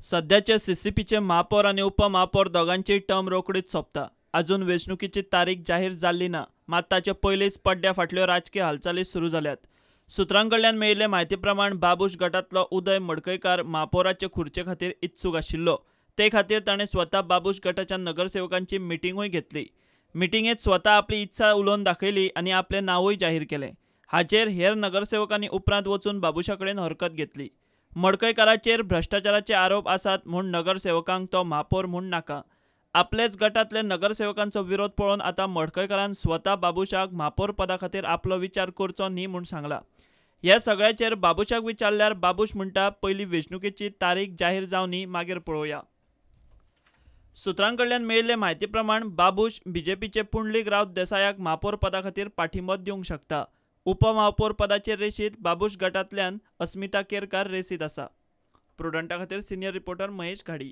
सध्याचे सीसीपीचे महापौर आनी उपमहापौर दोगांचीय टर्म रोखडीच सोंपता. अजून वेंचणुकेची तारीख जाहीर जाल्ली ना, मात ताचे पयलींच पड्ड्या फाटल्यो राजकी हालचाली सुरू जाल्यात. सुत्रां कडल्यान मेळिल्ले म्हायती प्रमाण बाबूश गटांतलो उदय मडकयकार महापौराचे खुर्चे खातीर इत्सूक आशिल्लो. ते खातीर ताणें स्वता बाबूश गटाच्या नगरसेवकांची मिटिंगूय घेतली. मिटिंगेंत स्वता आपली इत्सा उलोवन दाखयली आनी आपलें नांवूय जाहीर केलें. हाचेर हेर नगरसेवकांनी उपरांत वचून बाबूशा कडेन हरकत घेतली. मडकयकाराचेर भ्रश्टाचाराचे आरोप आसात म्हूण नगरसेवकांक तो महापौर म्हूण नाका. आपलेच गटांतले नगरसेवकांचो विरोध पळोवन आतां मडकयकारान स्वता बाबूशाक महापौर पदा खातीर आपलो विचार करचो न्ही म्हूण सांगला. ह्या सगळ्याचेर बाबूशाक विचारल्यार बाबूश म्हणटा, पयली वेंचणुकेची तारीख जाहीर जावनी, मागीर पळोवया. सुत्रां कडल्यान मेळिल्ले म्हायती प्रमाण बाबूश बीजेपीचे पुंडलीक राऊत देसायाक महापौर पदा खातीर पाठिंबो दिवंक शकता. उपमहापौर पदाचेर रेशीत बाबूश गटांतल्यान अस्मिता केरकार रेसीत आसा. प्रुडंटा खातीर सिनियर रिपोर्टर महेश घाडी.